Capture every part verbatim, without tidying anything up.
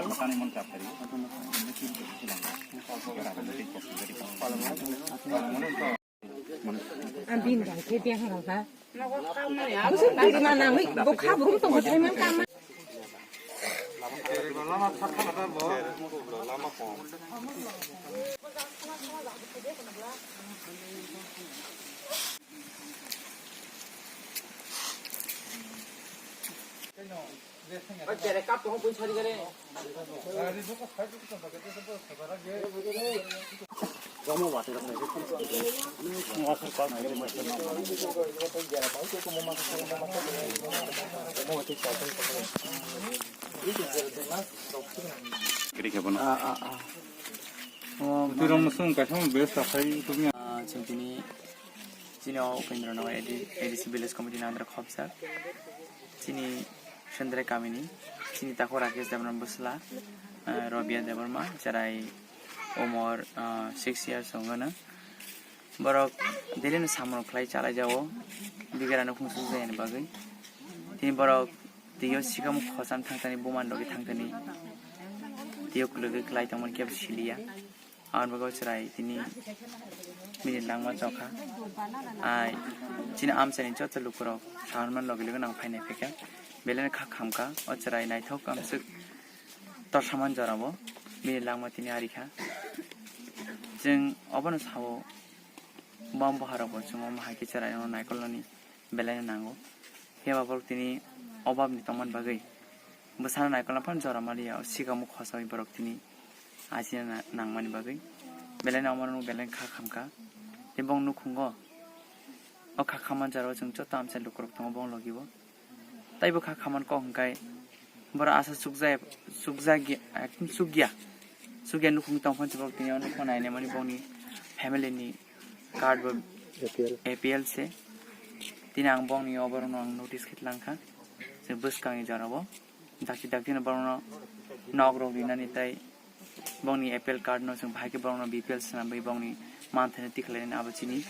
Ang bini bai khe beng rok ha. Bwswk biri ma nangwi bo kha brum tongo thai man kama. Kiri khe bono. Ah, ah, ah. Oh, Twi rong musung kaisa mo best sakhai tumi. Ah, chwng tini, chini o Upendra Nagar A D, A D C Village Committee ni under khopjak. Chini Sendrai kamini, chini takhuk Rakesh Debbarma bwsla, ah, Robia Debbarma, cherai umor, ah, six years wngo no. Borok daily no samung khlai chalai jago, bigera no khungsuk jaya ni bagwi. Tini borok twi o sikamo khocham thangtani, buma ni logi thangtani, twi o kwlwgwi khlai tongmani kebo siliya. Aboni bagwi o chwrai tini bini langma chokha. Ai, chini amchaini joto lukurok saharmani logi logi no ang phainai phaikha. Belai no kha khamkha, o chwrai naithok amswk torsamani jorabo bini langma tini arikha. Chwng obono sao, bam boharokbo chwng omo hai khe chwrairokno naikolnani belaino nango. Phiya ba borok tini obabni tongmani bagwi bwsano naikolna phano jora maliya, o sikamo khosaui borok tini achina na-, nangmani bagwi belaino omono belai kha khamkha. Tei bong nukhungo o kha khamani jorao chwng joto amchai lukurok tongo bong logibo. Taibo kha khamani kok hwnkhe borok asa chukjaya, chukjakya, ekdom chukya, chukya nukhung tongphano borok tini o nukho nainani bongni family ni card bo A P L. A P L se. Tini ang bongni oborokno ang notice khe tlangkha. Chwng bwskangni jorao dakti dakti no borokno nok rok rinani tei bongni A P L card no chwng bahai khe borokno B P L swnamwi bongni manthaino tikhlainani abo chini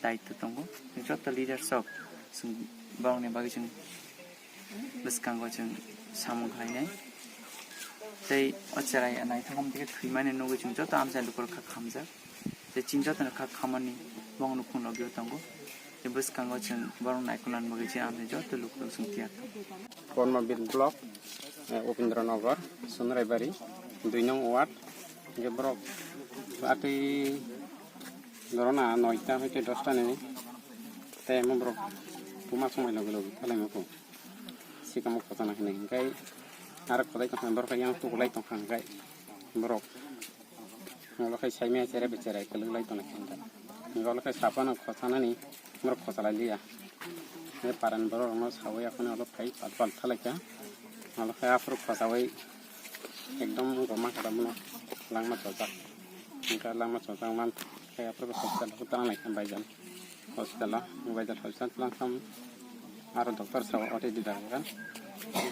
daitw tongo. Chwng joto leaders rok chwng borokni bagwi chwng bwskango chwng samung khlainai. Tei o cherai naithok hamtwi khe thwimani nugwi chwng joto amchai lukurok kha khamjak. Tei chini jotono kha khamani bongni nukhung logio tongo. Tei bwskango chwng borok naikolnani bagwi chini amchai joto lukurok chwng tiyar tongo. Kormobir Block, eh, Upendra Nagar, Sunraibari, dui nong ward. Hingke borok atwi Dorona noita hoite dosta ni tei amo borok buma songmai logi logi kalaima kho sikamo khotona hinwi hingkai aro khodai tongkha borok yang tukulai tongkha hingkai borok olo khai saimaya cherai bai cherai kwlwk lai tongkha hingkai olo khai sapano khotanani borok khotalai liya. Hingke parani borok rokno sawi aphano olo khai pal pal thalaikha olo khai aphuru khotawi ekdom goma khata bono langma chojak hingke langma chojak man. Khe aphuru hospital o tang lai kha Baijal hospital o, Baijal hospital tlang sam aro doctor sa O T D da kha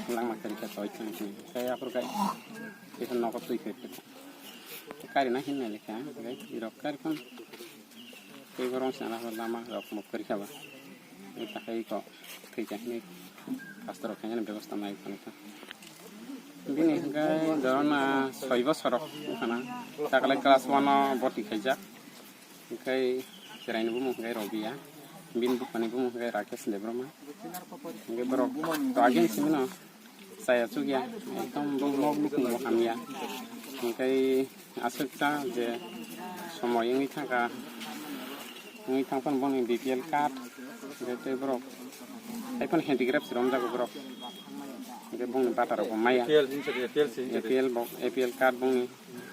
langma kari kha toi tang tang khe aphuru kai kisa nogo twi khe kari na hin nai kha kai irok kari phano tei borok sana lama rok muk kari kha ba. Tei takhai ko thwi kha hinwi pastor rok khainani bebosta nai phano kha. Bini hwnkhe dorona soi bosorok wngkha na. Takle class one o boti khaijak. Hwnkhe chwraini bumung hwnkhe Robia. Bini buphani bumung hwnkhe Rakesh Debbarma. Hwnkhe borok to agini simi no chaya chukya. Ekdom bo nok nukhung bo hamya. Hwnkhe aswk ta je somoi wngwi thangkha, wngwi thangphano boni B P L card, hwnkhe tei borok haiphano handicraft se romjago borok, hwnkhe bongni bata rokbo maya, A P L hinsa de, A P L se hinsa de. A P L bo, A P L card bongni,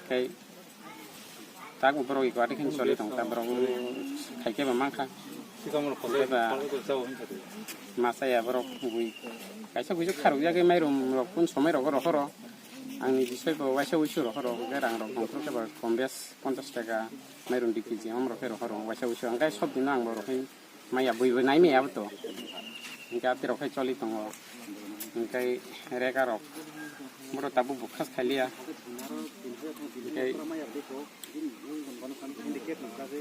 tei tabuk borok eko atwi kheno choli tong ta borok khai khe bo mankha. Sikamo rok khosai, eba khosai khosai sao hinsa de. Masa ya borok bui kaisa buisu kharok jagwi mairum rok kun somoi rogo rohoro. Angni bisoi bo waisa wuisu rohoro, hwnkhe rang rok nongkhor khe bo kom bes ponchash taka mairum di kg om rok khe rohoro waisa wuisu, hwnkhe sob dino ang bo rohoi maya bui bo nai maya bo to, hwnkhe ati rok khe choli tongo, hwnkhe rega rok boro tabuk bukhas khailiya, hwnkhe. Bini bui gon bono khan handicap ni bagwi